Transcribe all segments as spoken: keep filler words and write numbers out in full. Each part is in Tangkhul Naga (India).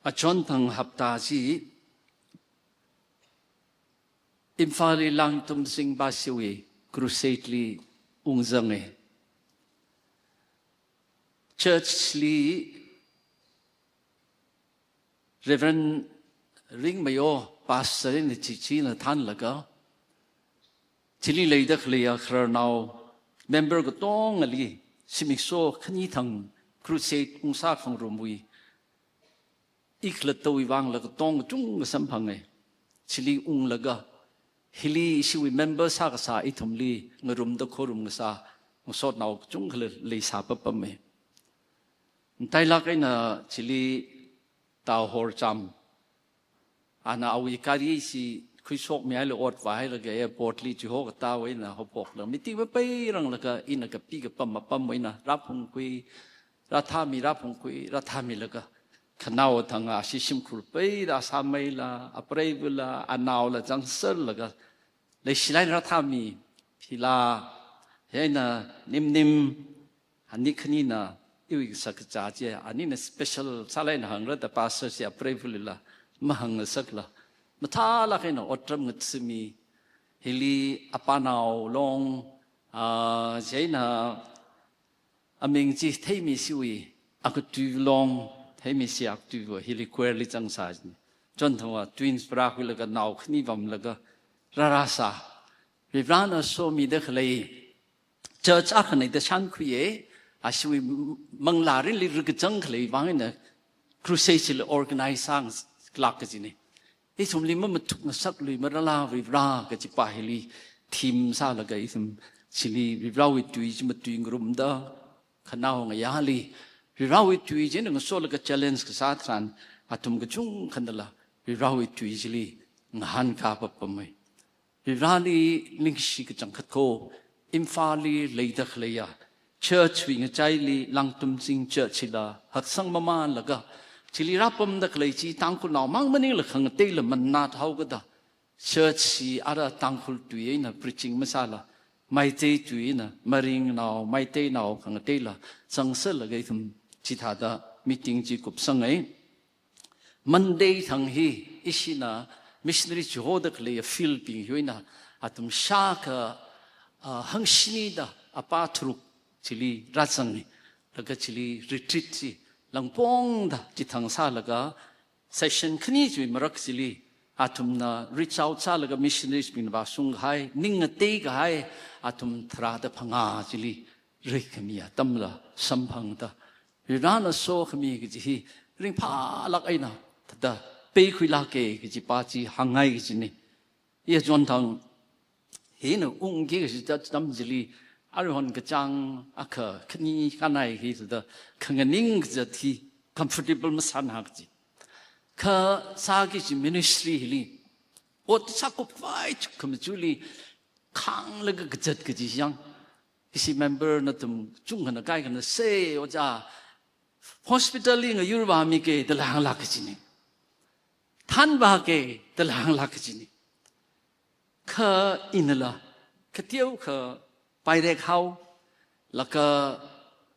Achonthang hapta chi Imphal li Langtumching Pastor wui crusade li ungzanga. Church li Reverend Ringmayo Pastor eina chi china thanlaga, chili leida khaleiya khararnao member katongali zimiksho khani thang crusade ungsā khangarumwui ikhalattawui vangla katonga chungkha samphanga. Chili unglaga, hili ishiwui member sākasā ithumli ngarumda khorum ngasā ngasotnao kachungkhala leisā papama. Matailāk eina chili Tao Horcham, ana awui gari chi khuishokmihaila ot vāhailaga airport li chiho katā eina haophokla, meeting va peiranglaga ina kapi kapam apam eina rāphungkhui, rāthāmi, rāphungkhui, rāthāmilaga, khanao thang ashi shimkhur peida sāmeila, apreivula, anaola zangserlaga, leishilāk eina rāthāmi, hila, hi eina nim nim, ani khanina iwui kasā kazā chi, anina special sālāk eina hāngra da pastor chi apreivulila, mahāngngasakla, mathālāk eina otram ngathami, hili apanao long, ah, chieina aming chi Theimisiwui akatui long, Theimisi akatuiva hili choir li zangsā china. Chonthangva twins parākhuilaga nao khani pamlaga rārāsā. Varivarana somida khalei church akhana da shānkhuiya, ashiwui manglā mirinli rikachang khalei vang eina crusade chila organize sāngasak kajina. Ithumli mamathuk ngasaklui marala Varivara kajipa hili theme sālaga ithum chili Varivarawui tui chi matuingarumda, khanao ngayāli Varivarawui tui china ngasolaga challenge kasā tharan, athum kachungkhanala Varivarawui tui chili ngahānkā papama. Varivarali ningshi kachangkhat kho, Imphal li leida khaleiya church wui ngachaili Langtumching Church chila haksang mamānlaga, chili rāpamda khalei chi Tangkhulnao mang maningla khangateila manathaokada, church chi ara Tangkhul tui eina preaching masāla, Meitei tui eina, Maringnao, Meiteinao khangateila zangserlaga ithum chithāda meeting chi kupsanga. Monday thang hi ishina missionary chihoda khalei field bing hi eina athum shākha, ah, hangshinida apā tharuk chili rāzanga. Laga chili retreat chi langpongda chithang sālaga, session khani chiwui marak chili athumna reach out sālaga missionaries bingna vāshungkahai, ning ngateikahai athum tharāda phangā chili reikhami atamla samphangda, Varivarana sokhami kaji hi ringphālāk eina thāda peikhuilāka kajipa chi hāngngai kajina. Iya Chonthang hina ungki kaji atam chili, aruihon kachāng akha khani kānai hi thāda khanganing kazat hi comfortable masāna kaji. Kha sāki kaji ministry hili ot sākupvai chukkhamaja chili khānglaga kazat kaji yang, ishi member nathum chungkhana kaikhana se, ojā, hospital li ngayur vāmika da hānglāk kajina. Thanvāka da hānglāk kajina. Kha inala, kateokha pairek hao, laga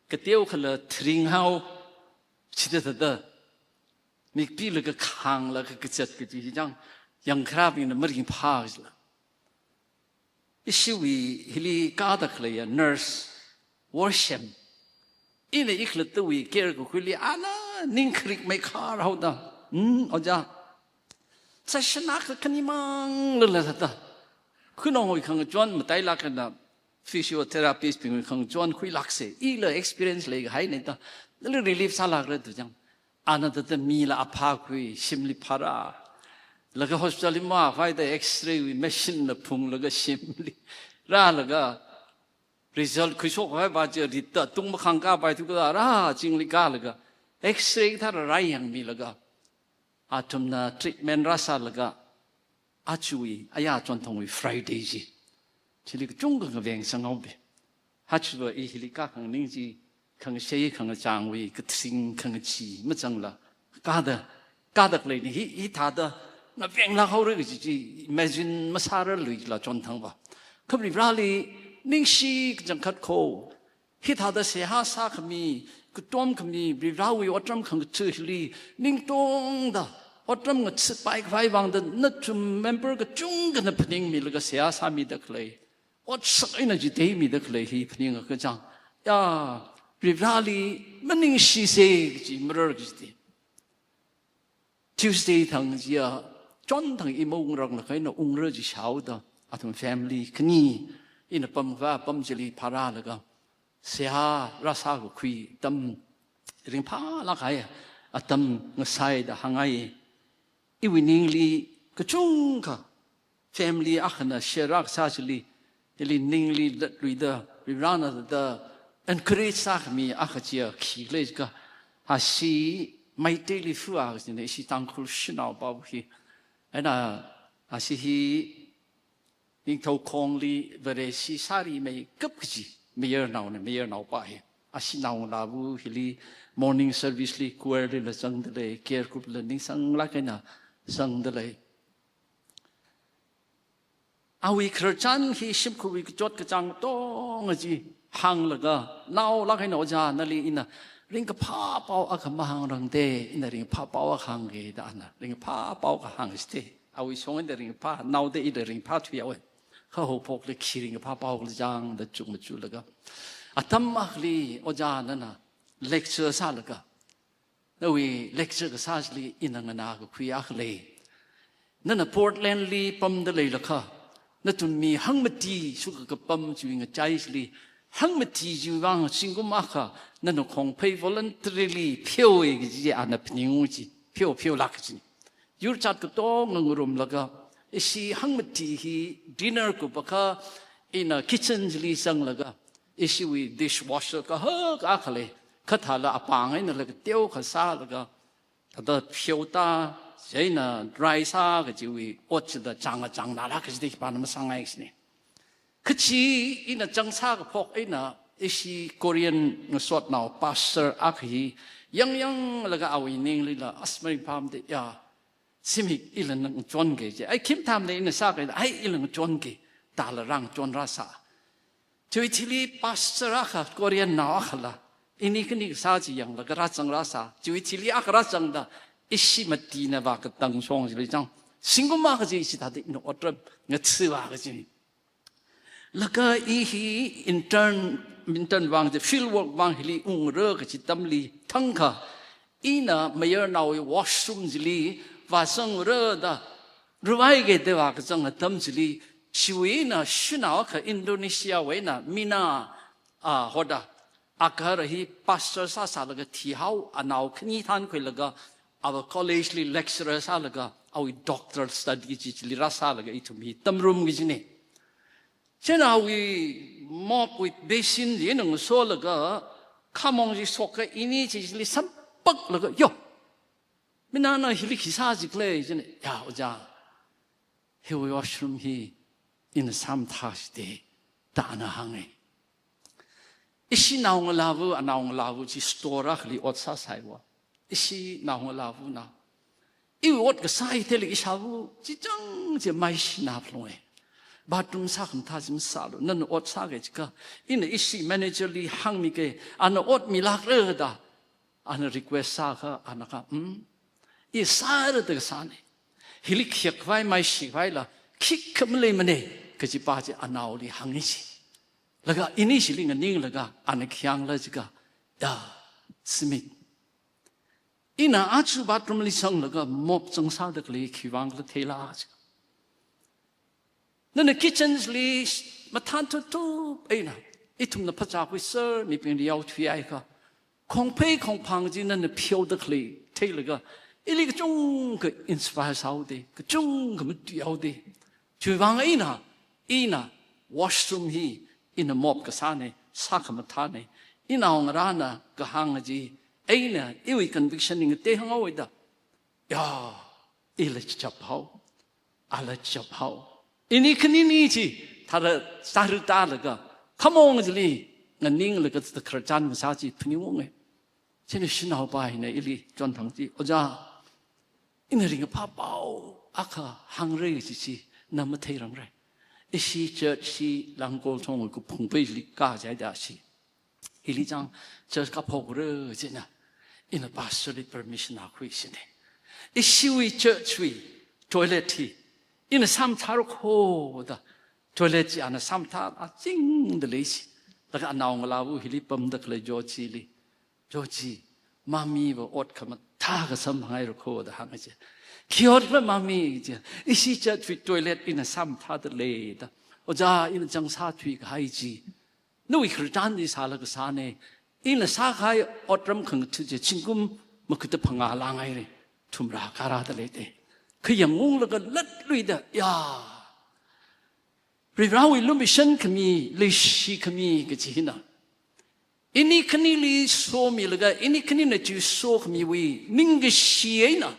kateokhala thring hao, chithāda thāda mikpilaga khānglaga kazat kaji hi chang, yangkharābingna maringphā kajila. Ishiwui hili kāda khaleiya nurse, Worsham, ina ikhalattawui care kakhuili ana ning kharik meikhar haoda, "Hmm, ojā, session akha khani manglala thāda khuinungwui khangachon matailāk eina physiotherapist bingwui khangachon khuilāksa, ila experience leikahaina da, nali relief sālākra," da chang. Ana thāda mila aphākhui, shimli phārā. Laga hospital li mavāhaida X-ray wui machine la phunglaga shimli rālaga, result khuishokhaipa chi ritta tung makhāngkapai thuka rā chingli kālaga, X-ray thāda rāyangmilaga, athumna treatment rāsālaga, ajawui, aya Chonthangwui Friday chi, chili kachungkha ngaveng sanghaobi. Hachva i hili kākhanganing chi, khangashei khangachāngwui kathring khangachee machangla, kāda, kāda khaleina hi, hithāda ngavenglāk haora kaji chi imagine masārarluila Chonthangva. Kha Varivarali ningshi kachangkhat kho, Hithāda seihā sākhami, katom khami, Varivarāwui otram khangachee hili ningtongda, otram ngachee paikhavai vangda nathum member kachungkhana phaningmilaga seihā sāmida khalei, otsak eina chithei mida khalei hi phaningakha chang, ya, Varivarāli maningshisa kaji marar kaji te. Tuesday thang chiya, chonthang i maungrang laga ina ungra chi shaoda, athum family khani, ina pamkhavai apam chili pharālaga, seihā rāsākakhui atam, ringphālāk kahai atam ngasāi da hāngngai. Iwui ningli kachungkha family akhana share rākasā chili, ili ningli latluida, Varivarāna da encourage sākhami akha chiya khikhala jiakha, ashi Meiteili fu akha china, ishi Tangkhul shanaopao hi. Eina ashi hi Ningthoukhongli Vareshi sārimeikap kaji mayarnaona, mayarnaopa hi. Ashi naongalāva hili morning service li choir lila zangda lei, care group la ningsanglāk eina zangda lei. Awui khararchan hi shimkhurwui kachot kachāng katonga chi hānglaga, naolāk eina ojā nali ina ringkaphā pao akha mahāngrangde, ina ringphā pao akha hāngge da ana ringphā pao akha hāngste. Awui shong eina ringphā, naoda ina ringphā thuihaowe. Kha haophokli khi ringphā pao khala chang da chukmajalaga, atam akhali ojā nana lecture sālaga, nawui lecture kasā chili ina nganākakhui akha lei. Nana Portland li pamda leilakha, nathum mi hangmati shukakapam chiwui ngachai chili, hangmati chiwui vang zingkum akha nana khongphei voluntarily pheowe kaji ana phaningunga chi, pheo pheolāk kaji. Yur zat katonga ngarumlaga, ishi hangmati hi dinner kupakha ina kitchen chili zanglaga, ishiwui dishwasher kahak akha lei, kha thāla apāng eina laga teokha sālaga, thāda pheota, chieina dry sā kajiwui ot chida chang changnālāk kaji te khipāna masāngai kajine. Kha chi ina chang sākaphok eina ishi Korean ngasotnao pastor akha hi yangyanglaga awui ninglila, as maringphāmade ya, zimik ila ngachonge chi. Ai khim thamda ina sākida, ai ila ngachonge, thāla rāngachon rāsā. Chiwui thili pastor akha, Korean nao akhala, ini khani kasā chi yanglaga rāzang rāsā. Chiwui thili akha rāzangda, ishi matina vākatang shong chili chang, zingkum akha chi chithāda ina otram ngacheewa kaji. Laga i hi intern, intern vang chi, field work vang hili ungra kaji atamli thangkha, ina mayarnaowui washroom chili vāzangra da, ruvai ge da vākazang atam chili, chiwui eina shanao akha Indonesia wui eina Mina, a, hoda, agahara hi pastor sāsālaga thihao, anao khani thānkhuilaga, awui college li lecturer sālaga, awui doctoral study chi chili rāsālaga ithum hi tamrum kajine. Chieina awui mop wui basin chi ina ngasolaga, khamong chi shoka ini chi chili sampaklaga, yo, Mina na hili khi sā jikhala chine, ya, ojā, hiwui washroom hi ina sāmathāshide da ana hānge. Ishi naongalāva, anaongalāva chi store akhali ot sāsaiva. Ishi naongalāvana, iwui ot kasā hi theilaga ishāva chi chang chi maishina phalunge. Bathroom sākhamathā chi masālu, nana ot sāge jiakha, ina ishi manager li hāngmige, ana ot milākra da ana request sākha, ana kha, um, i sāra da kasāne. Hili khiak vai mai shi vaila, khikha maleimane, kajipa chi anaoli hāngi chi. Laga ini chili nganinglaga, ana khi hāngla jiakha, ya, zimik. Ina aja bathroom li zanglaga mop zangsāda khalei khiwui vang khala theila jiakha, nana kitchen li mathān thuthup eina, ithumna phazā khuiser mibingli yao thuihaiakha, khongphei khongphang chi nana pheoda khalei theilaga, ili kachungkha inspire sāhaode, kachungkha matuihaode. Chiwui vang eina, ina washroom hi ina mop kasāne, sākhamathāne. Inaongarāna kahāng chi, eina iwui conviction hi ngatei hānghaowe da. Ya, ila chichap hao, ala chichap hao. Ini khanini chi, thāra sāra tālaga, khamong chili nganinglaga thāda khararchan ngasā chi phaningunge. Chieina shanaopa hina ili chonthang chi, ojā, ina ringphā pao akha hāngra chi chi, na matheirangra. Ishi church chi Langkol thongwui kaphung peili kajihaida shi. Hili chang church kaphokra china, ina pastor li permission akhui sine. Ishiwui church wui toilet hi ina sāmathāra kho da, toilet chi ana sāmathā achingda leishi. Laga anaongalāva hili pamda khalei Georgie li, "Georgie, mummy va ot khamathā kasam hāngaira kho," da hānga chi. "Khi ot va mummy?" chi. "Ishi church wui toilet ina sāmathāda lei da. Ojā ina chang sāthui kahai chi, nawui khararchan chi sālaga sāne. Ina sākahai otram khangatha chi zingkum makhut phangā lānghaire. Thumrā kārāda leite." Kha yangunglaga latluida, ya, Varivarāwui lumashan khami, leishi khami kachi hina, ini khanili somilaga, ini khanina chi sokhamiwui ningkashi eina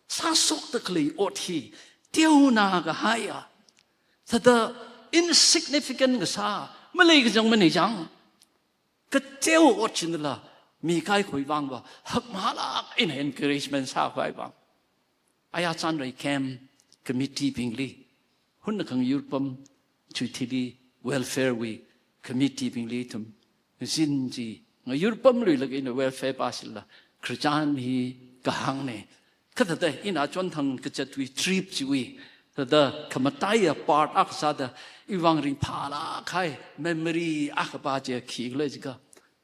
sāshokda khalei ot hi teonā kahaiya, thāda insignificant kasā, malei kachang manei chang. Kateo ot chinala mi kaikhawui vang va hakmahālāk eina encouragement sākhavai vang. Aya chanrei camp committee bingli, hunna khangayurpam, chuithili welfare wui committee bingli ithum zin chi ngayurpamluilaga ina welfare pāshila, khararchan hi kahāngne. Kha thāda ina chonthang kazatwui trip chiwui thāda khamataiya part akha sāda, iwui vang ringphālāk kahai memory akha pa chi khikhala jiakha,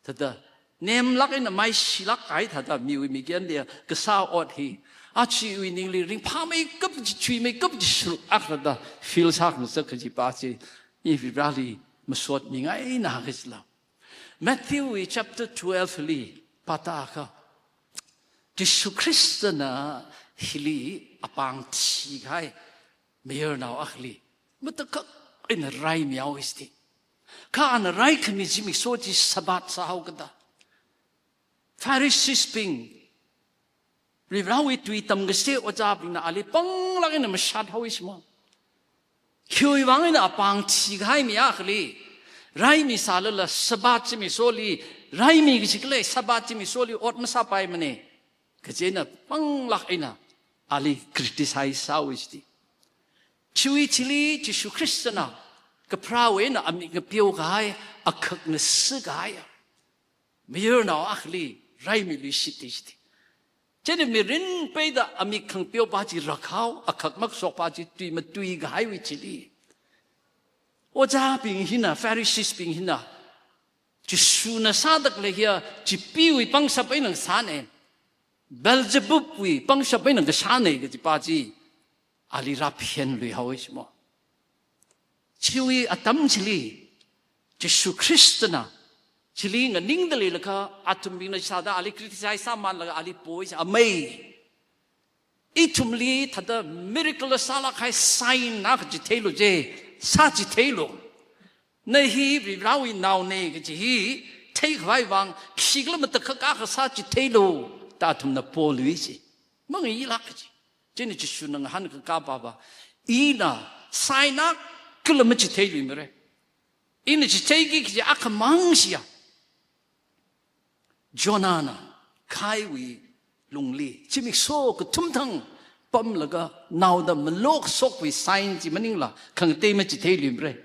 thāda nemlāk eina maishilāk kahai thāda miwui mikyan liya kasā ot hi, achiwui ningli ringphāmeikap chi, chuimeikap chi sharuk akha thāda feel sākhangasak kaji pa chi, i Varivarāli masotmingaina kajila. Matthew wui chapter twelve li pātākha, Jishu Khristana hili apāng thikahai mayarnao akhali matakhak eina raimihaowa siti. Kha ana raikhami zimiksho chi Sabbath sāhaokada. Pharisees bing, Varivarāwui tui tamkasei ojābingna ali panglāk eina mashathaowa shimo. Khiwui vang eina apāng thikahai mi akhali raimi sālala Sabbath zimiksholi raimi kachi khalei, Sabbath zimiksholi ot masāpaimane kaji eina panglāk eina ali criticize sāhaowa siti. Chiwui thili Jishu Khristana kapharāwui eina amik ngapeokahai, akhakna sikahai, mayarnao akhali raimiluishit ti siti. Chieina mirin peida amik khangapeo pa chi rakhao, akhak makashok pa chi tui matuikahaiwui thili, ojābing hina, Pharisees bing hina, Jishuna sāda khalei hiya chipeewui pangshap eina sāne, Beelzebub wui pangshap eina kasāne kaji pa chi ali rāphenluihaowa shimo. Chiwui atam chili Jishu Khristana chili nganingda leilakha, athumbingna sāda ali criticize sāmanlaga ali poi sā, amei, ithumli thāda miracle sālāk kahai sign akha chitheilu je, sāchitheilu. Na hi Varivarāwui naone kaji hi theikhavai vang khikhala matakhak akha sāchitheilu da athumna polui chi. Mangailāk kaji. Chieina Jishuna ngahānkakā pa va, ina sign akhala machitheiluimara. Ina chitheiki kaji akhamang shiya, Jonahna khaiwui lungli zimiksho kathum thang pamlaga naoda malokashokwui sign chi maningla khangatei machitheiluimara.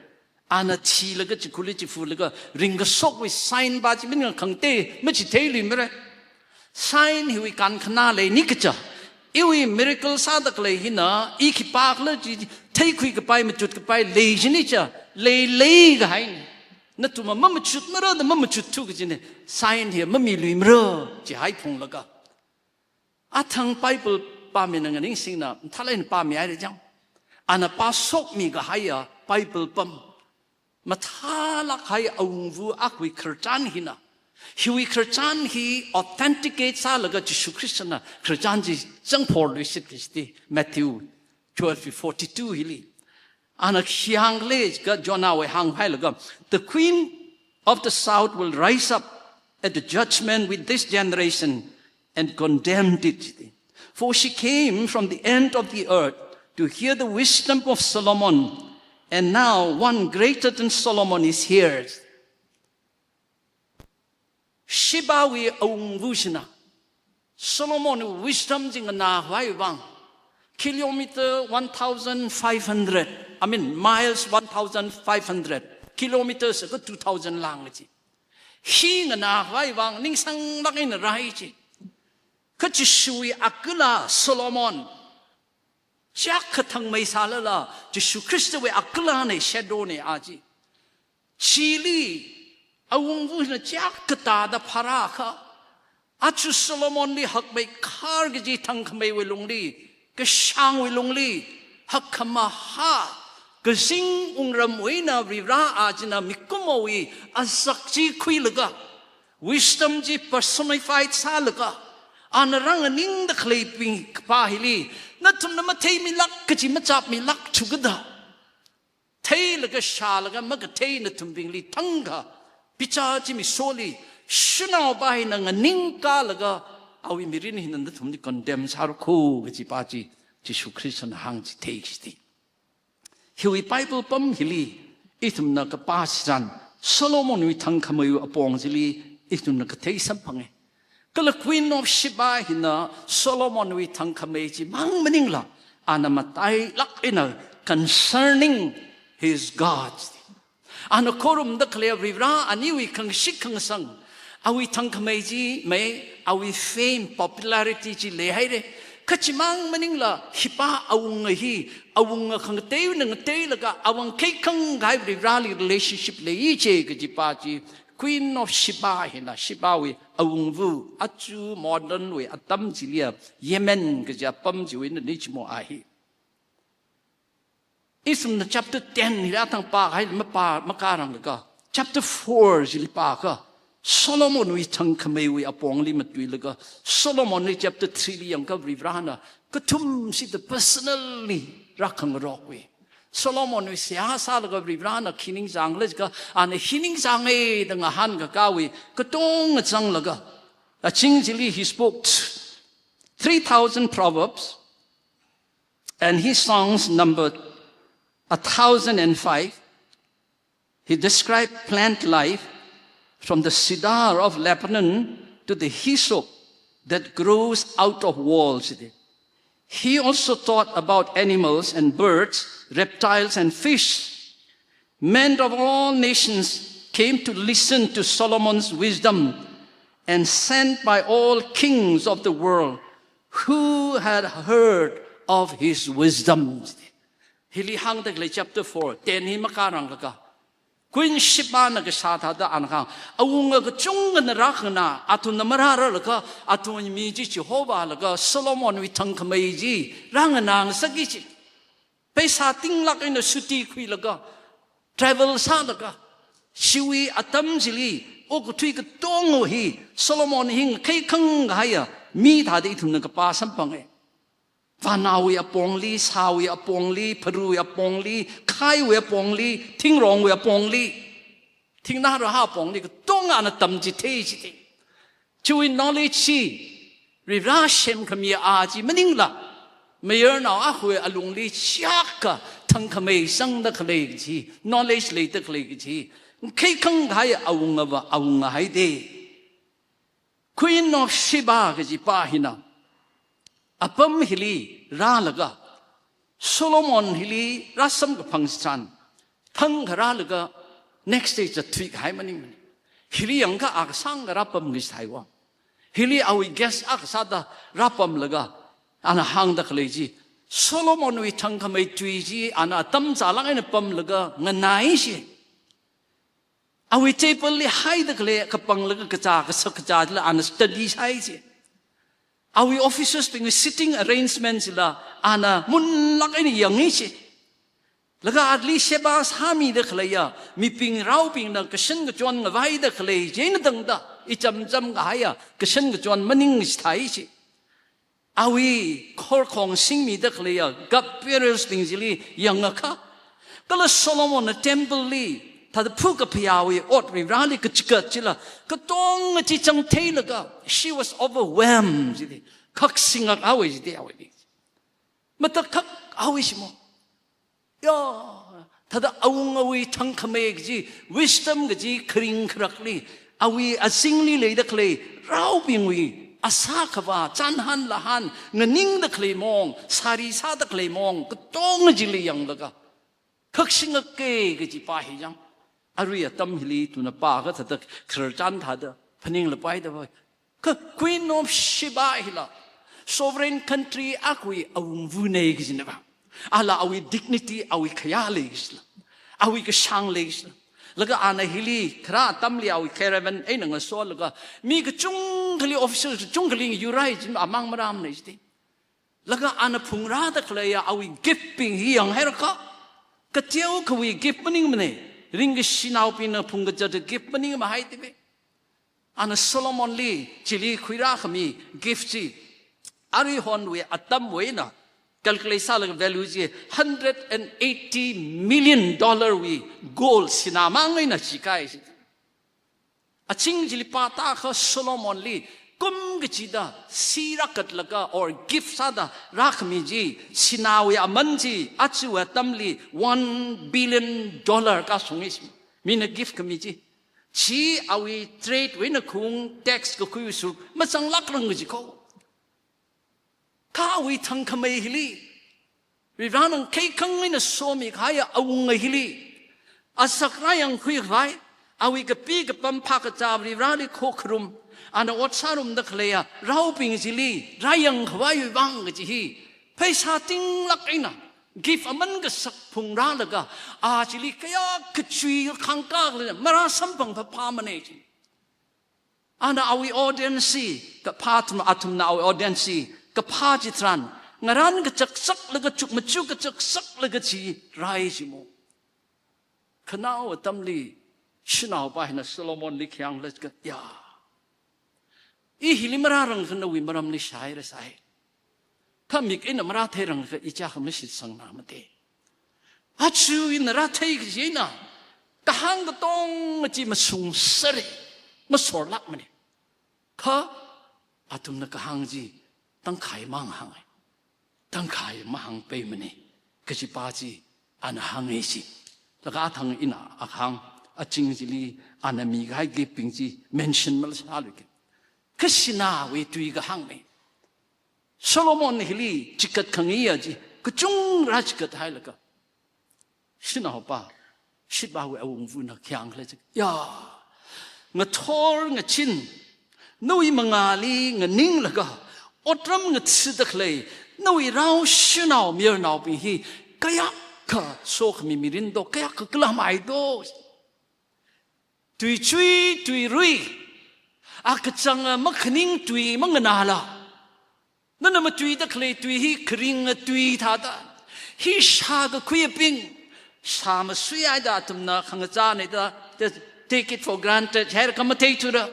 Ana thilaga chikhurli chifulaga ringkashokwui sign pa chi maningla khangatei machitheiluimara. Sign hiwui kankhana leini kaja, iwui miracle sāda khalei hina i khipākhala chi theikhui kapai, machut kapai lei jini cha, lei, leikahaina. Nathumva mamachutmara da mamachut thu kajina, sign hi mamiluimara jihai phunglaga. Athang Bible pāmina nganingsingna, mathālāk eina pāmihaira chang. Ana pāshokmi kahaiya Bible pam, mathālāk kahai awungva akhawui khararchan hina, hiwui khararchan hi authenticate sālaga Jishu Khristana khararchan chi zangphorluishit kaji siti, Matthew twelve forty-two hili. Ana khi hāngkhala jiakha Jonahwui hānghailaga, "The queen of the south will rise up at the judgment with this generation and condemn it. For she came from the end of the earth to hear the wisdom of Solomon, and now one greater than Solomon is here." Shebawui awungva shina Solomonwui wisdom chi nganākhavai vang, kilometer one thousand five hundred, I mean, miles one thousand five hundred, kilometers akha two thousand lāng chi. Hi nganākhavai vang ningsanglāk eina rāi chi. Kha Jishuwui akala Solomon, chiyākha thangmei sālala, Jishu Khristawui akalana, shadow na a chi. Chili awungvana chiyākha tāda phārākha, aja Solomonli hakmeikhar kaji thangkhameiwui lungli, kashāngwui lungli, hakkhamahā, kazing wungramwui eina Varivara a china mikumowui azak chi khuilaga, wisdom chi personified sālaga, ana rānganingda khaleibing kapā hili, nathumna matheimilāk kaji machapmilākthu kada, theilaga shālaga makathei nathumbingli thangkha bichar chi misoli, shanaopā hina nganingkālaga, awui mirin hina nathumli condemn sāra kho kaji pā chi, Jishu Khristana hāng chi thei shiti. Hiwui Bible pam hili ithumna kapā chitharan, Solomonwui thangkhameiwui apong chili ithumna kathei samphanga. Kala Queen of Sheba hina Solomonwui thangkhamei chimang maningla, ana matailāk eina concerning his God, ana khorumda khalei Varivara aniwui khangashit khangasang, awui thangkhamei chi mei, awui fame, popularity chi leihaira. Kha chimang maningla, hi pā awunga hi, awunga khangateiwui eina ngateilaga, awunga kheikhang kahai Varivarali relationship lei chi kaji pā chi, Queen of Sheba hina, Shebawui awungva, aja modern wui atam chiliya Yemen kaji apam chiwui eina nichimo a hi. Ithumna chapter ten hili athang pākahai mapā, makāranglaga, chapter four chili pākha, Solomonwui thangkhameiwui apongli matuilaga, Solomonli chapter three li yangkha Varivarana kathumshida personally rākhangarokwui. Solomonwui seihā sālaga Varivarana khi ningchāngla jiakha, ana hi ningchānga da ngahānkakāwui katonga zanglaga, aching chili he spoke three thousand proverbs, and his songs numbered a thousand and five. He described plant life, from the cedar of Lebanon to the hyssop that grows out of walls. He also taught about animals and birds, reptiles and fish. Men of all nations came to listen to Solomon's wisdom, and sent by all kings of the world who had heard of his wisdom. Hili hāngda khalei chapter four, ten hi makāranglaga, Queen Sheba na kashā thāda ana hāng, awunga kachungkhana rākhanganā, athumna marārarlaga, athumwui ming chi Jehovah laga Solomonwui thangkhamei chi rānganā ngasaka chi. Pheisā tinglāk eina suti khuilaga, travel sālaga, chiwui atam chili okathui katonga hi Solomon hi ngakheikhang kahaiya mi thāda ithumna kapā samphanga. Vānaowui apongli, sāwui apongli, pharawui apongli, khaiwui apongli, thingrongwui apongli, thingnā rahā apongli, katongana tamchithei chithei. Chiwui knowledge chi, Varivara semkhami a chi maningla, mayarnao akhawui alungli chiyākha thangkhamei sangda khalei kaji, knowledge leida khalei kaji, ngakheikhang kahai awungava, awunga haida. Queen of Sheba kaji pā hina apam hili rālaga, Solomon hili rāsamkaphang chitharan, thangkha rālaga, next day zatthui kahai maningmana. Hili yangkha a kasāngkha rāpam kachithaiva. Hili awui guest akha sāda rāpamlaga, ana hāngda khalei chi, Solomonwui thangkhamei tui chi ana atam chālāk eina pamlaga nganai chi. Awui table li haida khalei kapanglaga kachā, kashak kachā chila ana study sāi chi. Awui officers bingwui sitting arrangement chila ana munlāk eina yangi chi. Laga ali Sheba sāmida khaleiya mibing raobingna kashan kachon ngavaida khalei chieina tangda, ichamcham kahaiya kashan kachon maning chithai chi. Awui khorkhong singmida khaleiya cupbearers bing chili yangakha, kala Solomonna temple li thāda phukaphayāwui ot Varivarali kachigat chila katonga chi chang theilaga, she was overwhelmed chili, khaksingak haowa chithei awuili. Matakhak haowa chimo. Ya, thāda awungawui thangkhamei kaji, wisdom kaji kharing kharakli, awui azingli leida khalei raobingwui asā khavā, chānhān lāhān, nganingda khalei maong, sari sāda khalei maong, katonga chili yanglaga, khaksingaka kaji pā hi chang. Arui atam hili tuna pākha thāda khararchan thāda phaninglapai da bai. Kha Queen of Sheba hila sovereign country akhawui awungvunei kajina ba. Ala awui dignity, awui khayā lei kajila, awui kashāng lei kajila. Laga ana hili kharā atamli awui caravan eina ngasolaga mi kachungkhali, official kachungkhali ngayurai jin amang maramnei jiti. Laga ana phungrāda khaleiya awui gift bing hi yanghairakha, kateokhawui gift maningmanei, ringkashinaobingna phungkazata gift maningmahai tibe. Ana Solomonli chili khuirākhami gift chi, aruihonwui atamwui eina calculate sālaga value chi hundred and eighty million dollar wui gold sinā mang eina chikai chi. Aching chili pātākha Solomonli kum kachida si rākatlaga or gift sāda rākhami chi, sināwui aman chi aja atamli one billion dollar kashungi chi. Mina gift khami chi. Chi awui trade wui eina khaung tax kakhui suk mazanglākrang kaji kho. Kha awui thangkhamei hili, Varivarana ngakhaikhangai eina somikahaiya awunga hili, asak rāyangkhuikhavai, awui kapi kapam phākazā Varivarali khokharum, ana ot sārumda khaleiya raobing chili rāyangkhavaiwui vang kaji hi, pheisā tinglāk eina gift aman kasak phungrālaga, a chili kayākha chui khangkā khalei marāsamphang phāphāmanei chi. Ana awui audience kaphā athum, athumna awui audience kaphā chitharan, ngarān kachaksaklaga, chukmaja kachaksaklaga chi rai chi mo. Khanao atamli shanaopa hina Solomonli khi hāngkhala jiakha, ya, i hili marārangkha nawui maramli shāhairasai. Kha mik eina marātheirangkha i chiyākha mashitsangnā mate. Aja ina rāthei kaji eina kahāng katonga chi mashungserra, masorlākmane. Kha athumna kahāng chi tangkhai mang hānge, tangkhai mahāngpaimane kajipa chi ana hānge chi. Laga athang ina akhang aching chili ana mikahai gift bing chi mention malasāluike. Kha sināwui tui kahāngme. Solomon hili chikat khangayi chi kachungra chikathailaga, shanaopa Shebawui awungvana khi hāngkhala jiakha, ya, ngathor ngachin nawui mangāli nganinglaga otram ngathada khalei nawui rao shanao mayarnaobing hi kayākha sokhami mirin do, kayākha kalamai do. Tuichui, tuirui, akachanga makhaning tui manganāla, nana matuida khalei tui hi kharinga tui thāda, hi shākakhuibing, shā masuihaida athumna khangachānei da, they take it for granted, haira kha matheithura.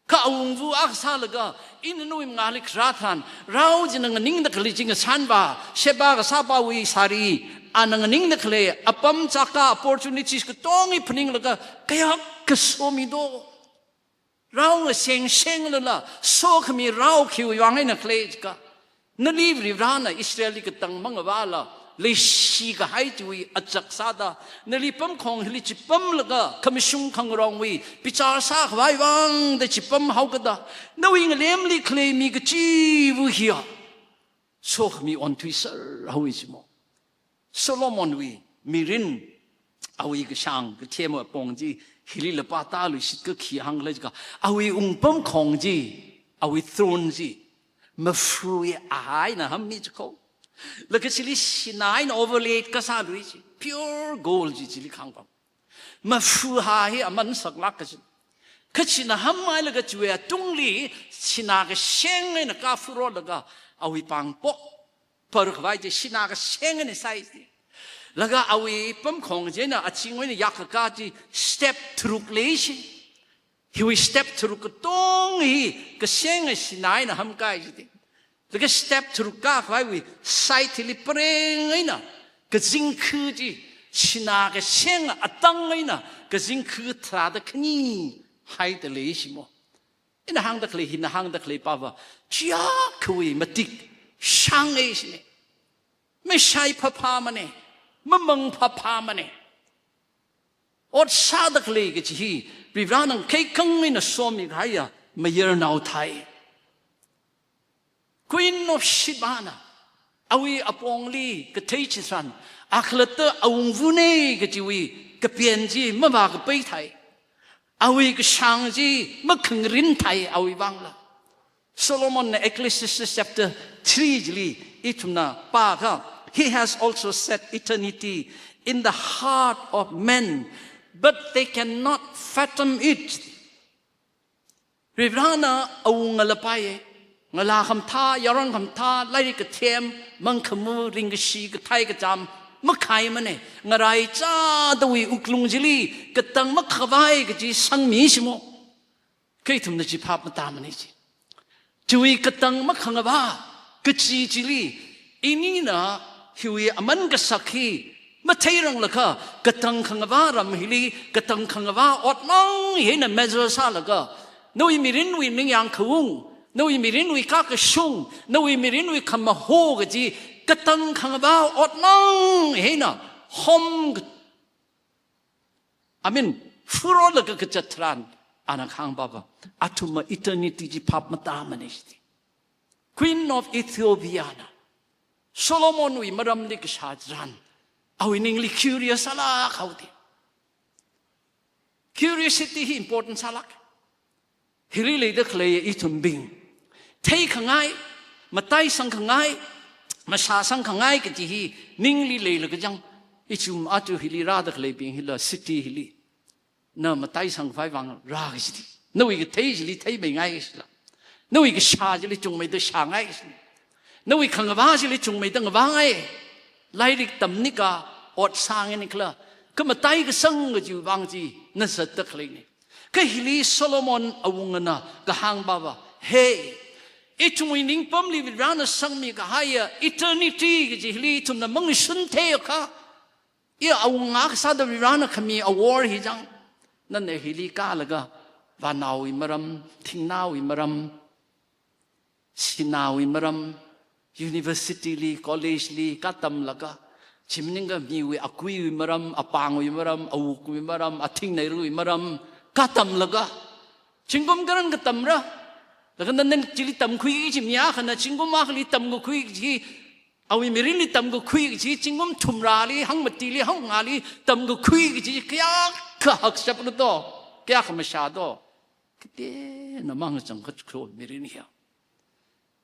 Kha awungva akha sālaga, ina nawui mangāli kharā tharan, rao china nganingda khalei chi ngasānva, Sheba kasāpawui sari, ana nganingda khalei apam chāka opportunities katonga hi phaninglaga, kayākha somi do. Rao ngaseng senglala, sokhami rao khiwui vang eina khalei jiakha, nali Varivarana Israelli katang mangavāla, leishikahai chiwui achak sāda, nali pamkhong hili chipamlaga, khamashung khangarongwui bichar sākhavai vangda chipamhaokida, nawui ngalemli khalei mi kachiva hiya sokhami onthuiserhaowe chi mo. Solomonwui mirin, awui kashāng kathem apong chi, hilila pātāluishitkha khi hāngkhala jiakha, awui wungpamkhong chi, awui throne chi, mafuwui ahai eina hammi chi kho. Laga chili sinā eina overlay kasālui chi, pure gold chi chili khangpam. Mafu ha hi aman saklāk kaji. Kha china hamhailaga chiwui atungli sinā kasheng eina kafurolaga awui pāngpok parkhavai chi sinā kasheng eina sāi chi. Laga awui pamkhong china achingwui eina yakkakā chi step tharuk lei chi. Hiwui step tharuk katonga hi kasenga sinā eina hamkai chi. Laga step tharuk kākhavaiwui side hili pareng eina kazingkha chi, sinā kasenga atang eina kazingkha tharāda khani haida lei chi mo. Ina hāngda khalei, hina hāngda khalei pava, chiyākhawui matik shānge chine. Mashai phāphāmane, mamang phāphāmane. Ot sāda khalei kaji hi, Varivarana ngakhaikhangai eina somikahaiya mayarnao thai. Queen of Sheba na, awui apongli kathei chitharan, akhalatta awungvane kajiwui kapen chi mavākapai thai, awui kashāng chi makhangarin thai awui vangla. Solomonna Ecclesiastes chapter three chili ithumna pākha, "He has also set eternity in the heart of men, but they cannot fathom it." Varivarana awunga lapaiye, ngalā khamathā, yaron khamathā, lairik kathem, mangkhamu, ringkashi, kathai kacham, makhaimane, ngaraichādawui wuklung chili katang makhangavāi kaji sangmi shimo. Kha ithumna chi phap matāmane chi. Chiwui katang makhangavā kaji chili, inina hiwui aman kasak hi matheiranglakha, katang khangavā ram hili, katang khangavā otnang hi eina measure sālaga, nawui mirinwui ningyāng khaung, nawui mirinwui kakashung, nawui mirinwui khamaho kaji, katang khangavā otnang hi eina hom I mean, furolaga kazat tharan, ana kahāng pāva, athumva eternity chi phap matāmane shiti. Queen of Ethiopia na Solomonwui maramli kashā tharan, awui ningli curious sālāk haoda. Curiosity hi important sālāk. Hili leida khalei ithumbing, theikhangai, mataisangkhangai, mashāsangkhangai kaji hi ningli leilaga jang, ithum aja hili rāda khaleibing hila city hili, na mataisangkhavai vang rā kaji chi. Nawui kathei chili theimeingai kaji chila, nawui kashā chili chungmeida shāngai kaji chi. Nawui khangavā chili chungmeida ngavāngai. Lairik tamnika, ot sāngaini khala, kha matai kasang kajiwui vang chi na zatda khaleine. Kha hili Solomon awungana kahāng pāva, "Hey, ithumwui ningpamli Varivarana sangmi kahaiya eternity kaji hili ithumna mangshun theiakha, i awunga kasāda Varivarana khami awor hi jang, nana hili kālaga, vānaowui maram, thingnāwui maram, sināwui maram, university li, college li katamlaga, chi maningakha miwui akuiwui maram, apāngwui maram, awukwui maram, athingneirawui maram katamlaga, zingkum karan katamra? Laga nana chili tamkhui kaji mi akhana zingkum akhali tamkakhui kaji, awui mirinli tamkakhui kaji, zingkum thumrali, hangmatili, hangungāli tamkakhui kaji kayākha hakshapra do, kayākha mashā do?" Kateonamang chang kachukro mirin hiya.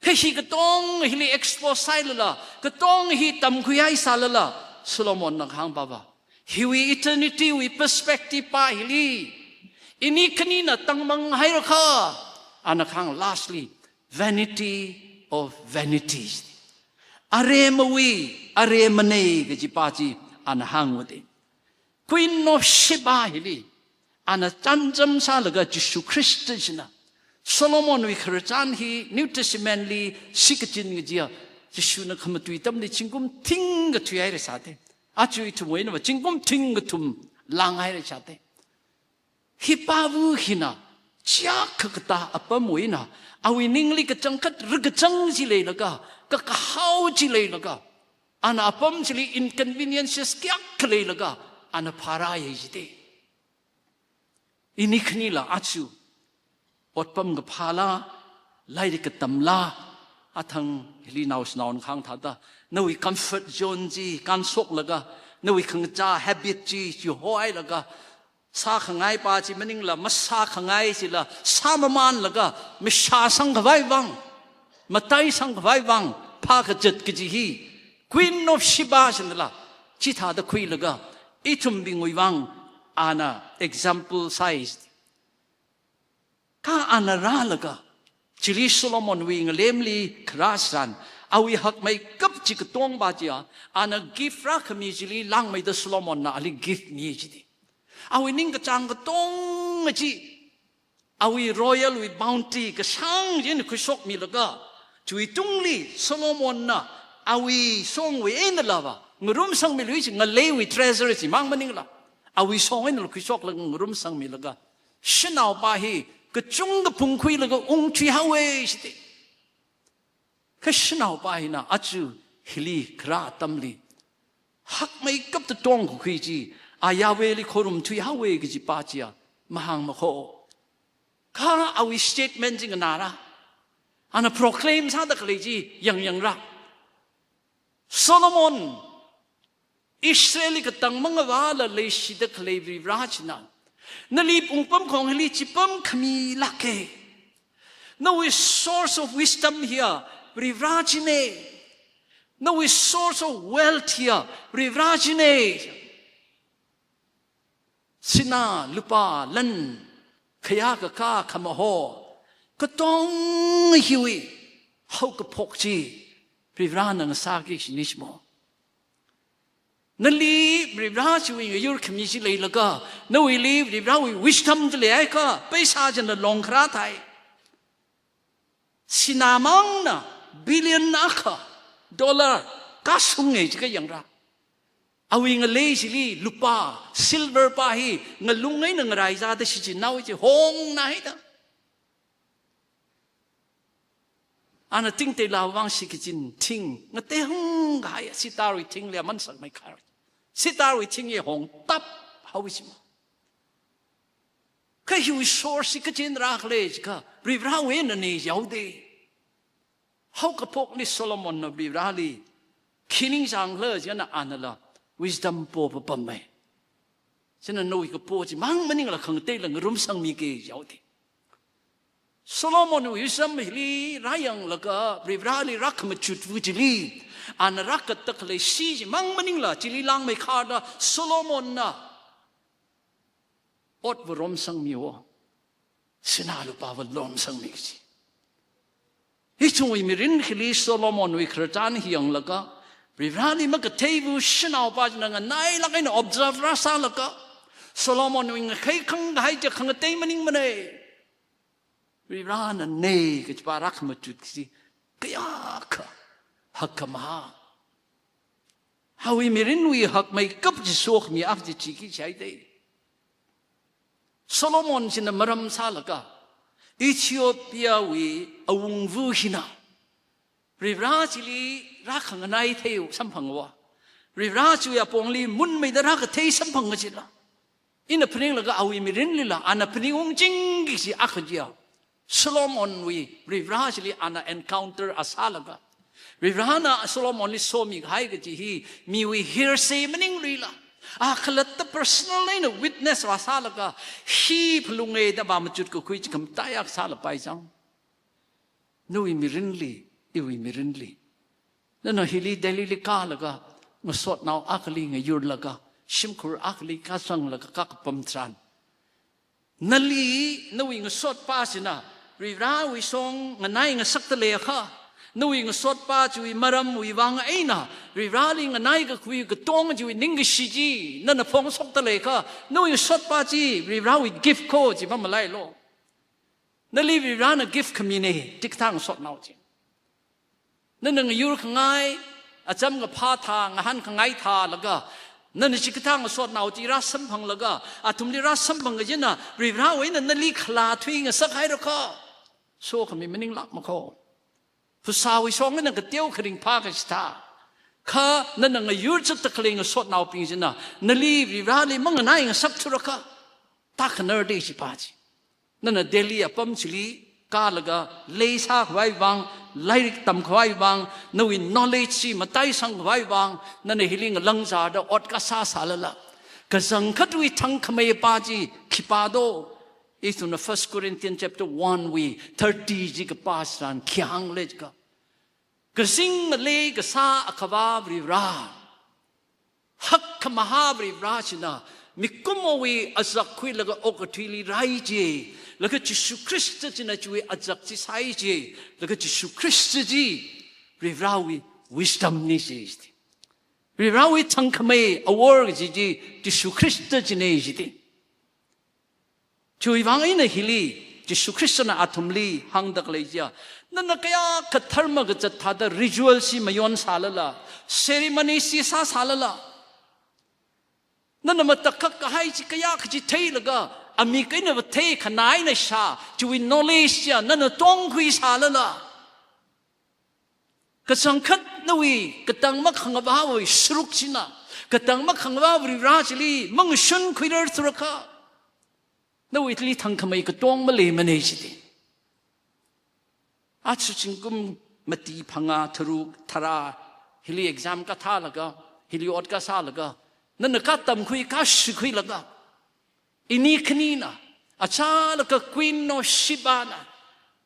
Kha hi katonga hili expose sāhailala, katonga hi tamkhuihai sālala, Solomonna kahāng pāva, hiwui eternity wui perspective pā hili, ini khanina tangmang hairakha, ana kahāng lastly, vanity of vanities. Aremawui aremanei kaji pā chi ana hānghaoda. Queen of Sheba hili, ana chānjam sālaga Jishu Khrista china, Solomonwui khararchan hi New Testament li shikachin kajiya, Jishuna khamatui atamli zingkum thingkha thuihaira sāda. Aja ithumwui einava zingkum thingkathum langhaira sāda. Hi pāva hina, chiyākha katā apamwui eina, awui ningli kachangkhat rakachang chi leilaga, kakahao chi leilaga, ana apam chili inconveniences kayākha leilaga, ana phārāya jida. Ini khanila aja, otpam kaphāla, lairik katamla, athang hili naoshinaona kahāng thāda, nawui comfort zone chi kānshoklaga, nawui khangachā habit chi chihohailaga, sākhangai pā chi maningla, masākhangai chila sāmamanlaga, mashāsangkhavai vang, mataisangkhavai vang phākazat kaji hi, Queen of Sheba chinala chithāda khuilaga, ithumbingwui vang ana example sāi. Kha ana rālaga, chili Solomonwui ngalemli kharā tharan, awui hakmeikap chi katonga pā chiya, ana gift rākhami chili langmeida Solomonna ali gift mi jida. Awui ningkachāng katonga chi, awui royal wui bounty kashāng chi eina khuishokmilaga, chiwui tungli Solomonna awui shongwui einalava ngarumsangmilui chi, ngaleiwui treasure chimang maningla, awui shong einala khuishoklaga ngarumsangmilaga, shanao pā hi kachungkha phungkhuilaga ungthuihaowa shiti. Kha shanao pā hina aja hili kharā atamli, hakmeikapta tongkakhui chi, a Yahwehli khorumthuihaowa kaji pā chiya mahāngmakho. Kha awui statement chi nganāra, ana proclaim sāda khalei chi yangyangra. Solomon, Israelli katang mangavāla leishida khalei Varivarā china, nali pungpamkhong hili chipamkhami lāka. Nawui source of wisdom hiya Varivarā china. Nawui source of wealth hiya Varivarā china. Sinā, lupā, lan, khayākakā, khamaho, katonga hiwui haokaphok chi Varivarāna ngasāki kajina chimo. Nali Varivarā chiwui ngayurkhami chi leilaga, nawuili Varivarāwui wisdom chi leihaiakha, paisa china longkharā thai. Sināmangna billion akha dollar kasunga jiakha yangra. Awui ngalei chili lupā, silver pā hi ngalung eina ngaraizāda shichinnao chi hongna haida. Ana tingteila vang shikachin thing, ngatei hung kahai, sitarwui thingli aman sakmeikharoi. Sitarwui thing hi hongtap haowa chimo. Kha hiwui source hi kachin rākhala jiakha, Varivarāwui eina ne jihaoda. Haokaphokli Solomonna Varivarāli khi ningchāngkhala jiakha anala wisdom po papamma. China nawui kapo chimang maningla khangateila ngarumsangmiki jihaoda. Solomonwui wisdom hili rāyanglaga Varivarāli rākhamachutva chili, ana rākatda khalei shi chimang maningla chili langmeikharda Solomonna otva romsangmiwo, sinā lupāva lomsangmi kaji. Hichungwui mirin hili Solomonwui khararchan hi yanglaga, Varivarāli makatheiva shanaopa china nganailāk eina observe rāsālaga, Solomonwui ngakhai khangahai chi khangatei maningmana. Varivarāna ne kajipa rākhamachut kaji kayākha hakkhamahā. Awui mirinwui hakmeikap chi sokhami akha chi chiki chaida. Solomon china maram sālaga, Ethiopiawui awungva hina Varivarā chili rākhanganai theiya samphangwa. Varivarā chiwui apongli munmeida rākathei samphanga chila, ina phaninglaga awui mirinlila ana phaningungchingki kaji akha chiya, Solomonwui Varivarā chili ana encounter a sālaga, Varivarāna Solomonli somikahai kaji hi miwui hearsay maningluila, a khalatta personal eina witness vāsālaga, hi phalunga da vāmachutkakhui chi khamataiya sālapai chang. Nawui mirinli, iwui mirinli, nana hili Delhili kālaga, ngasotnao akhali ngayurlaga, shimkhur akhali kazanglaga kakapam tharan, nali, nawui ngasotpa china Varivarāwui song nganai ngasakta leiakha, nawui ngasotpa chiwui maramwui vang eina Varivarāli nganaikakhui katonga chiwui ningkashi chi nana phongshokta leiakha, nawui ngasotpa chi Varivarāwui gift ko chi mamalailu. Nali Varivarāna gift khamina, chikathā ngasotnao chi. Nana ngayurkhangai, acham kaphā thā, ngahānkhangai thālaga, nana chikathā ngasotnao chi rāsamphanglaga, athumli rāsamphang kajina, Varivarāwui eina nali khalā thuingasak hairakha, sokhami maninglākmakho. Phasāwui song eina kateo kharing phā kachithā, kha nana ngayur zatda khalei ngasotnaobing china nali Varivarāli manganai ngasakthura kha, tākhanar da chipa chi. Nana Delhi apam chili kālaga lei sākhavai vang, lairik tamkhavai vang, nawui knowledge chi mataisangkhavai vang, nana hili ngalangzarda ot kasā sālala, kachangkhatwui thangkhameipa chi khipā do? Ithumna First Corinthians chapter one wui thirty chi kapā tharan khi hānglei jiakha, kazing ngalei kasā Akhava Varivarā, hakkhamahā Varivarā china mikumowui azak khuilaga okathuili rāi chi, laga Jishu Khrista china chiwui azak chi sāi chi, laga Jishu Khrista chi Varivarāwui wisdom na chi. Varivarāwui thangkhamei awor kaji chi Jishu Khrista china chi. Chiwui vang eina hili Jishu Khristana athumli hāngda khalei chiya, nana kayākha dharma kazat thāda ritual chi mayon sālala, ceremony chi sāsālala, nana matakhak kahai chi kayākha chi theilaga, amik eina va thei, khanā eina shā, chiwui knowledge chiya nana tongkhui sālala, kachangkhat nawui katang makhangavāwui saruk china, katang makhangavā Varivarā chili mangashun khuirar thurakha, nawuili thangkhamei katong maleimana chiti. Aja zingkum mati phangā tharuk tharā hili exam kathālaga, hili ot kasālaga, Nana katamkhui, kashikhuilaga, ini khanina, achālaga Queen of Sheba na,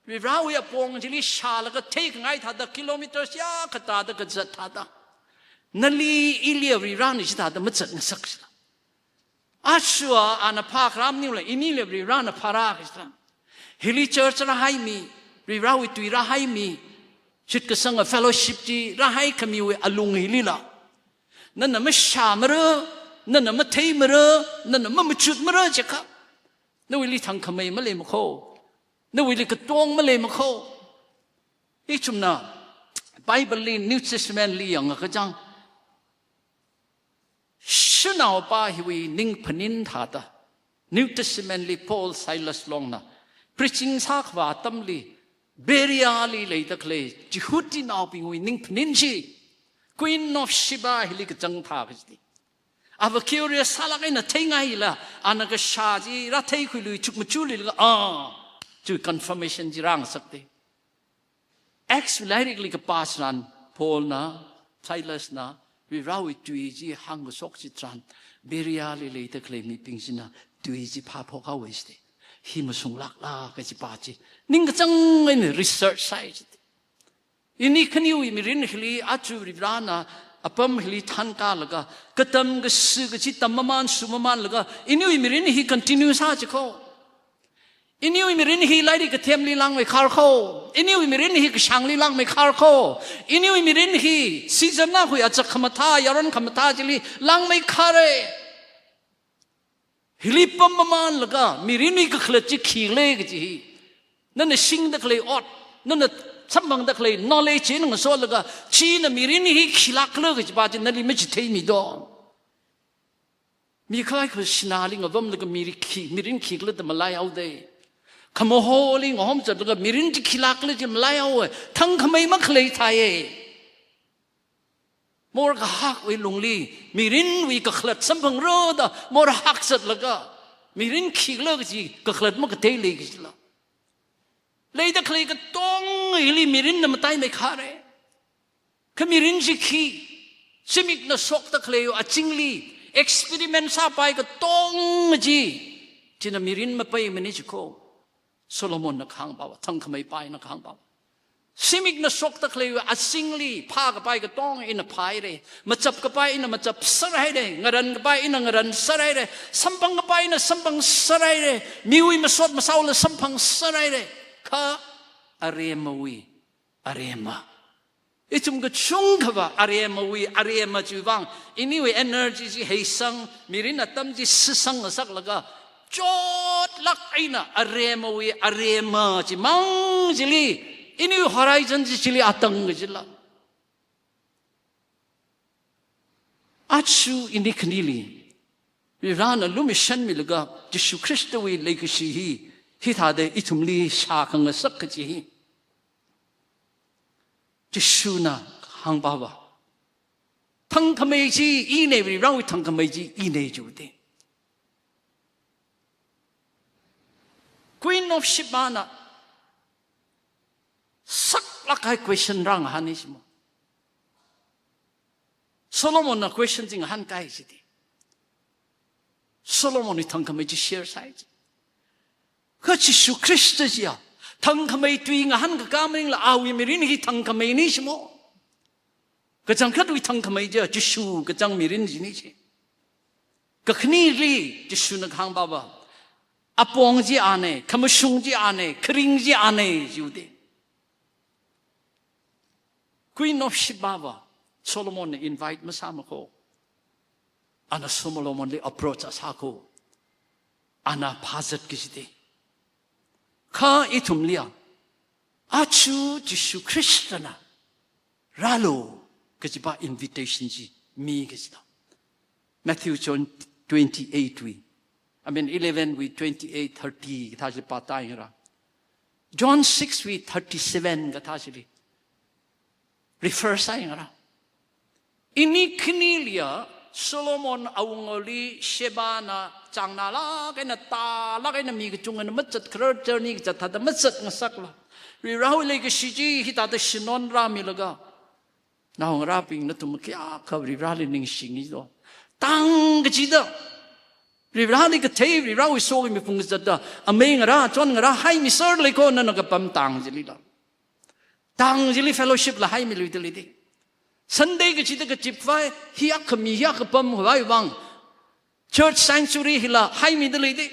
Varivarawui apong chili shālaga theikhangai thāda kilometers yākha tāda kazat thāda, nali iliya Varivarana chithāda mazatngasak sila. Aja ana phākharam ningla, inila Varivarana phāra kajila. Hili church rāhaimi, Varivarawui tui rāhaimi, shitkasanga fellowship chi rāhaikhamiwui alung hilila, nana mashāmara, nana matheimara, nana mamachutmara jiakha, nawuili thangkhamei maleima kho, nawuili katong maleima kho. Ithumna Bible li, New Testament li yangakha chang, shanaopa hiwui ningphanin thāda, New Testament li Paul Silas longna preaching sākhavā atamli, Berea li leida khalei Jihudinaobingwui ningphanin chi, Queen of Sheba hili kachang thā kajili. Ava curious sālāk eina theingaila, ana kashā chi rātheikhuilui chukmachulilaga, ah, chi confirmation chi rāngasakte. Acts lairikli kapā tharan, Paulna, Silasna, Varivarawui tui chi hāngkashok chitharan, Berea li leida khalei mibing china tui chi phāphok haowa jite. Hi masunglākla kajipa chi ningkachāng eina research sāi jite. Ini khaniwui mirin hili aja Varivarana apam hili thankālaga, katam kashi kachi tam maman su mamanlaga, iniwui mirin hi continue sā jikho. Iniwui mirin hi lairik kathemli langmeikhar kho. Iniwui mirin hi kashāngli langmeikhar kho. Iniwui mirin hi season na hui achak khamathā, yaron khamathā chili langmeikhare. Hili pam mamanlaga, mirinwui kakhalat chi khikhala kaji hi, nana singda khalei ot, nana samphangda khalei knowledge chi ngasolaga, china mirin hi khilākhala kajipa chi nali machitheimi do. Mi kaikha sināli ngavamlaga mirin khi, mirin khikhala da malai haoda. Khamaholi ngahom zatlaga mirin chi khilākhala chi malai haowa. Thangkhamei makhalei thāya. Morkahākwui lungli mirinwui kakhalat samphangra da morhak zatlaga, mirin khikhala kaji kakhalat makathei lei kajila. Leida khalei katong hili mirinna mataimeikhare. Kha mirin chi khi, zimikna shokda khaleiwui azingli experiment sāpai katong chi, china mirin mapaimana jikho. Solomonna kahāngpava, thangkhameipa eina kahāngpava, zimikna shokda khaleiwui azingli phākapai katong ina phāhaire, machapkapai ina machapserhaire, ngarankapai ina ngaranserhaire, samphangkapai ina samphangserhaire, miwui masot masaola samphangserhaire. Kha aremawui arema. Ithum kachungkhava aremawui arema chiwui vang, iniwui energy chi heisang, mirin atam chi sisang ngasaklaga, chotlāk eina aremawui arema chimang chili, iniwui horizon chi chili atang kajila. Aja ini khanili, Varivarana lumashanmilaga, Jishu Khristawui leikashi hi, hithāda ithumli shākhangasak kaji hi. Jishuna hāngpava, thangkhamei chi ina, Varivarawui thangkhamei chi ina chiude. Queen of Sheba na saklāk kahai question rāngahāna shimo. Solomonna question chi ngahānkai jite. Solomonwui thangkhamei chi share sāi ji. Kha Jishu Khrista chiya thangkhamei tui ngahānkaka maningla awui mirin hi thangkhameina shimo. Kachangkhatwui thangkhamei chiya Jishu kachang mirin china chi. Kakhaneli Jishuna kahāngpava, apong chi ana, khamashung chi ana, kharing chi ana chiude. Queen of Sheba va Solomonna invite masāma kho. Ana Solomonli approach asā kho. Ana phāzat kajite. Kha ithumliya, aja Jishu Khristana rālu kajipa invitation chi mi kajita. Matthew John twenty-eight wui, I mean eleven wui twenty-eight, thirty kathā chi pāta yangara. John six wui thirty-seven kathā chili refer sāyangara. Ini khaniliya Solomon awungawuli Sheba na chāngnālāk eina tālāk eina mi kachungana mazat kharar journey kazat thāda mazatngasakla, Varivarawui leikashi chi hithāda shinon rāmilaga, naongarābing nathum kayākha Varivarali ningshingi do. Tang kachida, Varivarali kathei, Varivarawui sokhami phungzatda, amei ngarā, chon ngarā haimiser leiko, nana kapam tang chilila. Tang chili fellowship la haimiluida leida. Sunday kachida kachipvai, hiya khami, hiya kapam khavai vang church sanctuary hila haimida leida.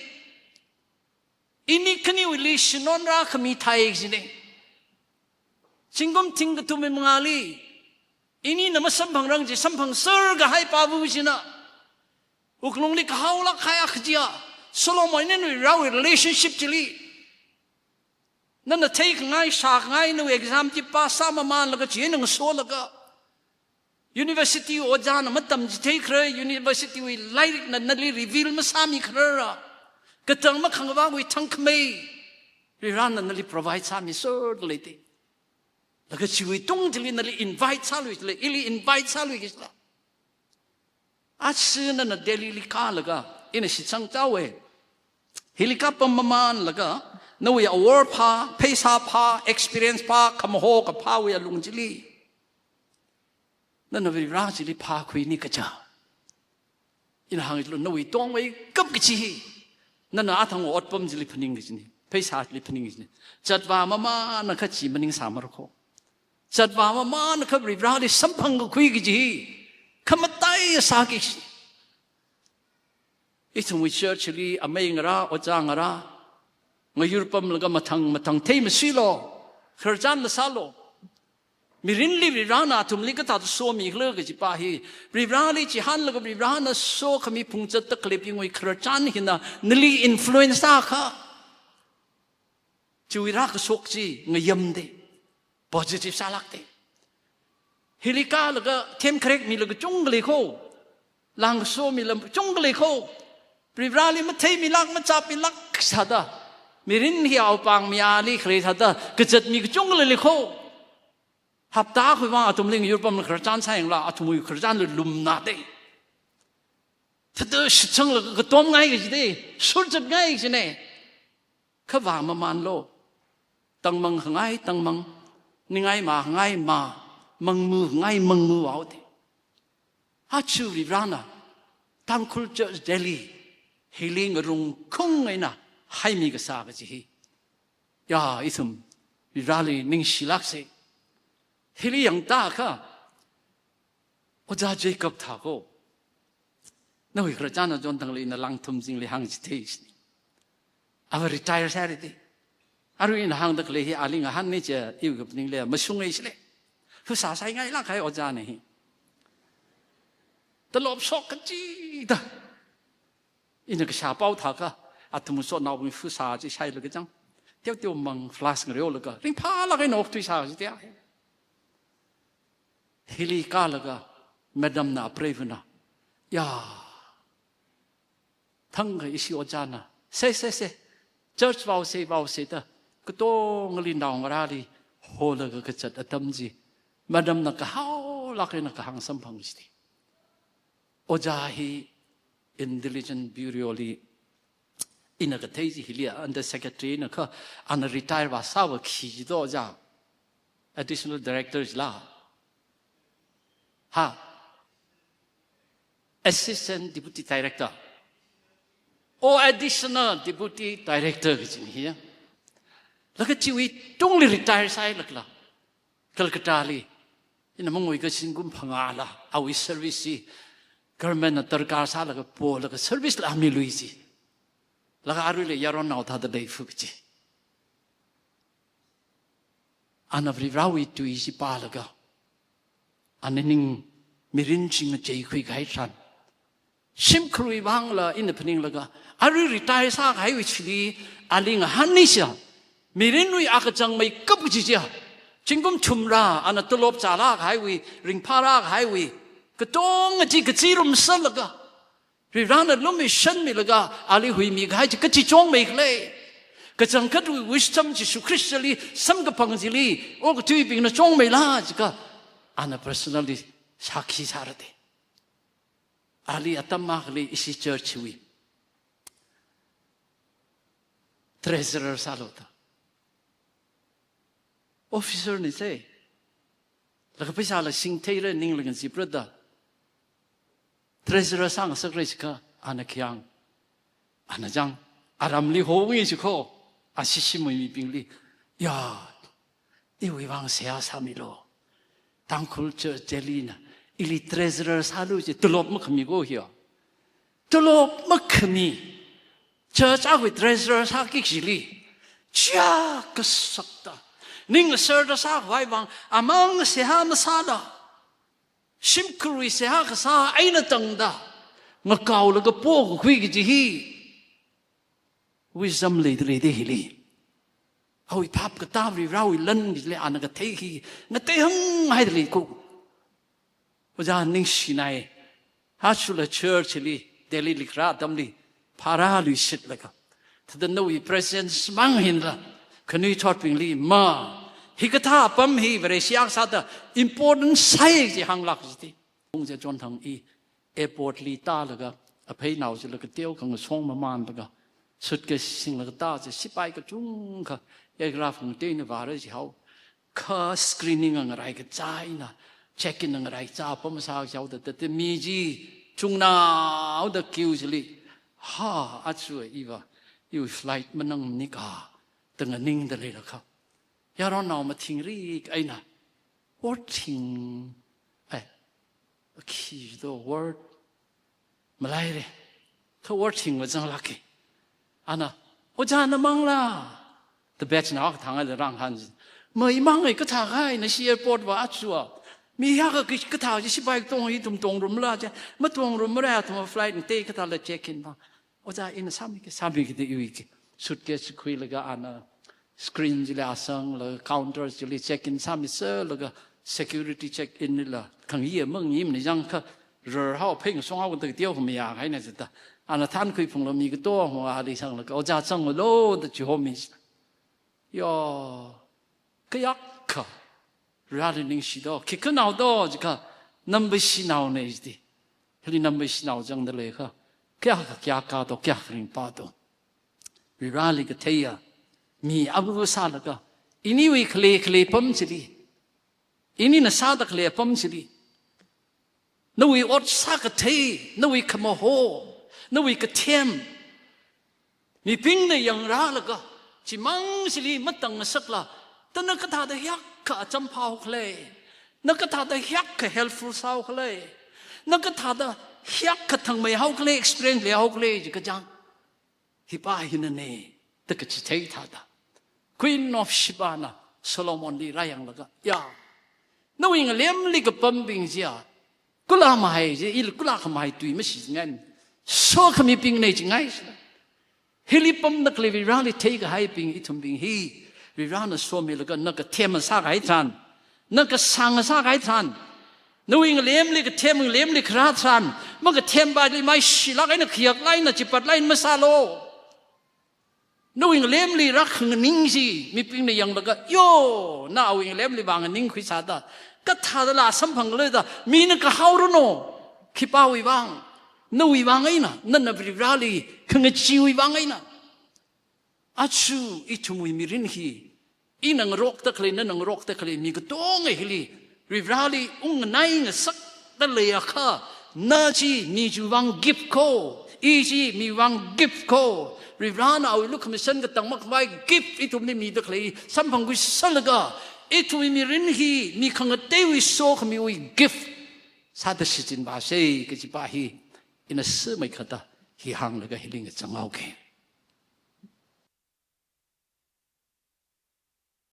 Ini khaniwuili shinon rākhami thai china. Zingkum thingkathum mangāli inina masamphangrang chi samphangser kahai pāva china wuklungli kahaolāk kahai akha chiya, Solomon eina Varivarawui relationship chili. Nana theikhangai, shākhangai, nawui exam chi pass sāmamanlaga, chieina ngasolaga, university ojāna matamchithei kharar, university wui lairikna nali reveal masāmi kharara, katang makhangavāwui thangkhamei Varivarana nali provide sāmiser leida. Laga chiwui tung chili nali invite sālui chila, ili invite sālui kachila. Achi nana Delhili kālaga, ina shitsang chaowe. Hili kapam mamanlaga, nawui awor phā, pheisā phā, experience phā, khamaho kaphāwui alung chili, nana Varivara chili phākhuini kaja. Ina hānglu, nawui tongmeikap kachi hi nana athang otpam chili phaning kachina, pheisā chili phaning kachina. Zatvā mamānakha chi maningsāmara ko. Zatvā mamānakha Varivarali samphang kakhui kachi hi khamataiya sāki kachi. Ithumwui church li amei ngarā, ojā ngarā ngayurpamlaga mathang mathang thei masuilu, khararchanla sālu. Mirinli Varivarana athumli kathāda somikhala kajipa hi, Varivarali chihānlaga Varivarana sokhami phungzatda khaleibingwui khararchan hina nali influence sākha, chiwui rākashok chi ngayamda, positive sālākda. Hili kālaga themkharek mila kachungkha leiko, lāngkaso mila kachungkha leiko, Varivarali matheimilāk, machapmilāk sāda, mirin hi awupāng mayāli khalei sāda kazat mi kachungkha leiko. Hapta khuivang athumli ngayurpamla khararchan sāyangla, athumwui khararchanla lumnada, thāda shitsanglaga katomngai kachida, surzatngai kachina. Kha vāmamanlu. Tangmang khangai tangmang, ningai mā khangai mā, mangmu khangai mangmu haoda. Aja Varivarana Tangkhul Church Delhi hili ngarung khung eina haimi kasā kachi hi, ya, ithum Varivarali ningshilāksa. Hili yangtakha, Ojā Jacob thāko, nawui khararchan achon tangli ina lāngthum zingli hāngchithei china. Ava retire sāhaira da. Arui ina hāngda khalei hi ali ngahānna chiya iwui kaphaningli mashunga chila. Phasā sāngailāk kahai ojāna hi. Talop shok kachida. Ina kashā pao thākha, athum sotnaobing phasā chi shailaga chang, teoteo mang flask ngareolaga ringphālāk eina okthui sā kachi da. Hili kālaga madamna, apreivana, ya, thangkha ishi ojāna, se, se, se, church vaosa, vaosa da, katongali naongarāli holaga kazat atam chi, madamna kahaolāk eina kahāng samphang chida. Ojā hi Intelligence Bureau li ina kathei chi hili under secretary na kha, ana retire vāsāva khi chi to ojā, additional director chila. Ha? Assistant Deputy Director. O, Additional Deputy Director kachi hi ya. Laga chiwui tungli retire sāhailākla, Calcutta li, ina mangui kazingkum phangāla, awui service chi government na darkar sālaga polaga service la milui chi. Laga aruila yaronnao thāda leifu kachi. Ana Varivarawui tui chi pālaga, ana ning mirin chi ngacheikhui kahai tharan, shimkhurwui vangla ina phaninglaga, arui retire sākahaiwui chili ali ngahānna chiya, mirinwui akachangmeikap kachi chiya, zingkum thumra ana talop chālāk kahaiwui, ringphālāk kahaiwui, katonga chi kachirum sālaga, Varivarana lumashanmilaga ali huimi kahai chi kachi chungmeikhala? Kachangkhatwui wisdom Jishu Khristali samkaphang chili okathuibingna chungmeila jiakha, ana personally shākhi sāra da. Ali atam akhali ishi church wui treasurer sālu da. Officer na se. Laga pheisāla singtheira, ningla ngazipra da. treasurer sāngasakra jiakha, ana khayang, ana chang, aramli hongyi jikho, ashi shimwui mibingli, ya, iwui vang seihā sāmilu. Tangkhul Church Delhi na ili treasurer sālu ji, tolop makhami ko hiya. Tolop makhami. Church akhawui treasurer sāki kajili, chiya kasakta, ning aserda sākhavai vang amang seihā masāda, shimkhurwui seihā kasā eina tangda, ngakaolaga pokakhui kaji hi wisdom leida leida hili. Awui phap katā Varivarawui lan kajili ana kathei hi ngateihānghaida lei ko. Ojā ningshinai. Hachula church li, Delhi li kharā atamli, phara luishitlaga, thāda nawui presence mang hinla, khanuithotbingli ma, hikathā apam hi Vareshi akha sāda important sāi ji hānglāk jiti. Pung je chonthang i airport li tālaga, apheinao chila kateo khangasong mamānlaga, suitcase singlaga tā ji, sipai kachungkha aircraft ngateina vāra jihao. Kha screening ngarāi kachā eina, check-in ngarāi kachā apam sā jihaoda, thāda mi chi chungnaoda queue chili, ha, achu iva, iwui flight manangnika, da nganingda leilakha, yaronao mathingrik eina, worthing, ai, khi do word malaire. Kha worthing mazanglāke. Ana, ojā na mangla, da batch nao akha thang eina rāngahān ji. Mai mang ai, kathā kahai nashi airport va achua. Mi hiyākha kathā chi sipai katong hi ithum tongrumla ji. Matongrumra, athum flight ngatei kathāla check-in va. Ojā ina sāmiki, sāmiki da iwui ki. Suitcase khuilaga ana screen chili asanglaga counter chili check-in sāmiserlaga security check-in lila khangayi mangayimna jang kha rarhao phei ngasonghaoda kateo khamayā kahaina jida. Ana thankhui phunglaga mi katonga ali sanglaga ojā zanglu da chihomi. Yo, kayākha Vareli ningshi do, khikhanao do jiakha, Nambashinao ne jiti. Hili Nambashinao zangda leikha, kayākha kayākha do, kayākha ringphā do. Vareli katheiya mi ava sālaga, iniwui khalei khalei apam chili, inina sāda khalei apam chili, nawui ot sākathei, nawui khamaho, nawui kathem, mibingna yangrālaga, chimang chili matangngasakla, thāda na kathāda hiyākha acham phāhao khala, na kathāda hiyākha helpful sāhao khala, na kathāda hiyākha thangmeihao khala, experience leihao khala ji kachang, hi pā hina ne, da kachithei thāda, Queen of Sheba na Solomon li rāyanglaga, ya, nawui ngalemli kapambing chiya, kula mahai chi, ili kula khamahai tui mashichingai. Sokhamibing ne chingai sila. Hili pamda khalei Vareli theikahaibing ithumbing hi, Varena somilaga na kathem sākahai tharan, na kasāng sākahai tharan, nawui ngalemli kathem, ngalemli kharā tharan, makathempali maishilāk eina khayaklāk eina chipatlāk eina masālu. Nawui ngalemli rākhanganing chi, mibingna yanglaga, yo, na awui ngalemli vānganingkhui sāda, kathādala samphang khala da, mina kahaoranu, khipāwui vang, nawui vang eina, nana Vareli khangacheewui vang eina. Achu ithumwui mirin hi, ina ngarokda khalei, nana ngarokda khalei, mi katonga hili, Vareli ungnganai ngasakda leiakha, na chi michiwui vang gift ko, i chi miwui vang gift ko, Varena awui lukhamashan katang makhavai gift ithumli mida khalei samphangkhui sālaga, ithumwui mirin hi mi khangateiwui sokhamiwui gift sāda shichinvāsa kaji pā hi, ina sāmeikha da hi hānglaga hili ngachang haoke.